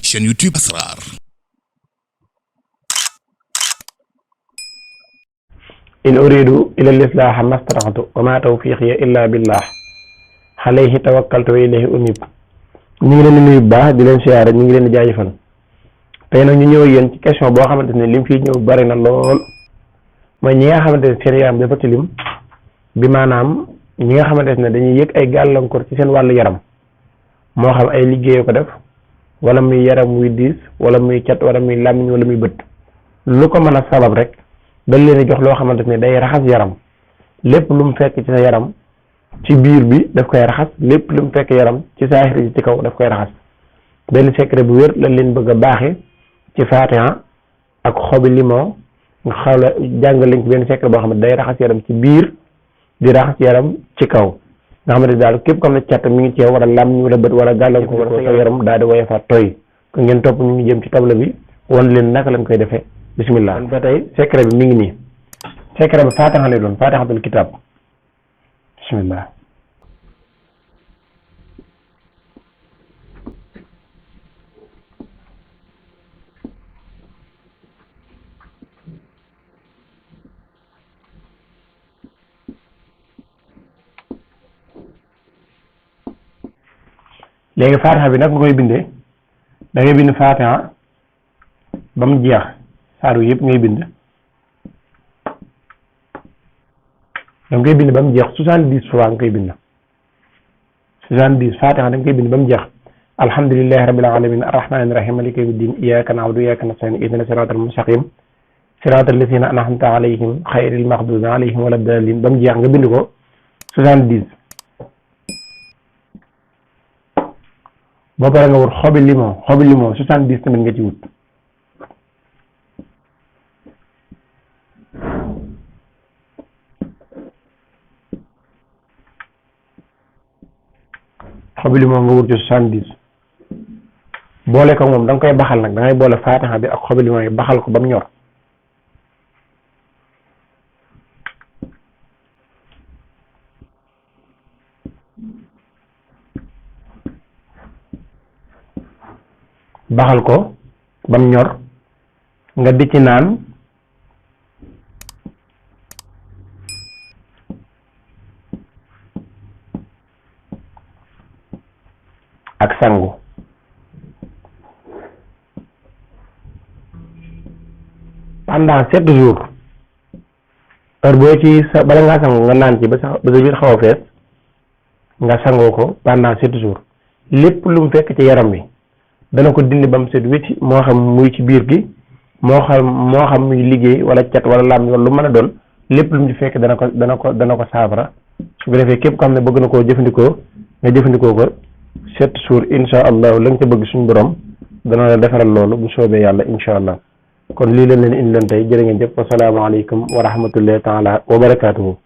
chaîne YouTube Asrar. in uridu ila al-islaha mastata'tu wa ma tawfiqi illa billah alayhi tawakkaltu wa ilayhi unib. ñu ngi leen di nuyu bu baax di leen siyaare ñu ngi leen di jaajëfal tey nag ñu ñëw yéen ci question boo xamante ne lim fii ñëw bari na lool mooy ñi nga xamante ne seen yaram dafa tilim bi maanaam ñi nga xamante ne dañuy yëg ay gàllankoor ci seen wàllu yaram moo xam ay liggéeyoo ko def wala muy yaram muy diis wala muy cat wala muy làmmiñ wala muy bët lu ko mën a sabab rek dañ leen di jox loo xamante ne day raxas yaram lépp lu mu fekk ci sa yaram ci biir bi daf koy raxas lépp lu mu fekk yaram ci saahir ci kaw daf koy raxas benn secret bu wér lañ leen bëgg a baaxe ci Fatiha ak xobi limon nga xawla jàngal leen ci benn secret boo xam ne day raxas yaram ci biir di raxas yaram ci kaw nga xamante ne daal képp comme ne cat mi ngi ci yow wala lam wala bët wala gàllankoor wala sa yaram daal di woyofaat tooy ko ngeen topp ñu ngi jëm ci table bi wan leen naka lañ koy defee bismillah. ba tey secret bi mi ngi nii secret bi Fatiha lay doon Fatihatul kitab bismillah. léegi Fatiha bi nag nga koy bindee da ngay bind Fatiha ba mu jeex saaru yëpp ngay bind da nga koy bind ba mu jeex 70 fois nga koy bind 70 Fatiha da nga koy bind ba mu jeex alhamdulillahi rabbil alamin arrahmanir rahim maliki yawmiddin iyyaka na'budu wa iyyaka nasta'in ihdinas siratal mustaqim siratal lazina an'amta alayhim ghayril maghdubi alayhim waladdallin ba mu jeex nga bind ko 70. boo paree nga wut xobi limon 70 tamit nga ci wut xobi limon nga wut ci 70 boole ko moom da nga koy baxal nag da ngay boole Fatiha bi ak xobi limon yi baxal ko ba mu ñor baxal ko bam ñor nga di ci naan ak sangu pendant 7 jours heure boo ci sa bala ngaa sangu nga naan ci ba sa biir xaw a fees nga sangoo ko pendant 7 jours lépp lu mu fekk ci yaram wi dana ko dindi ba mu set wécci moo xam muy ci biir gi moo xam muy liggéey wala cat wala lam wala lu mën a doon lépp lu mu ci fekk dana ko saafara su ko defee képp ko xam ne bëgg na koo jëfandikoo nga jëfandikoo ko 7 jours insha allah la nga ca bëgg suñu borom dana la defaral loolu bu soobee yàlla insha allah kon lii leen indi leen tey jërë ngeen jëf wasalaamaaleykum wa rahmatullahi taala wa barakaatuhu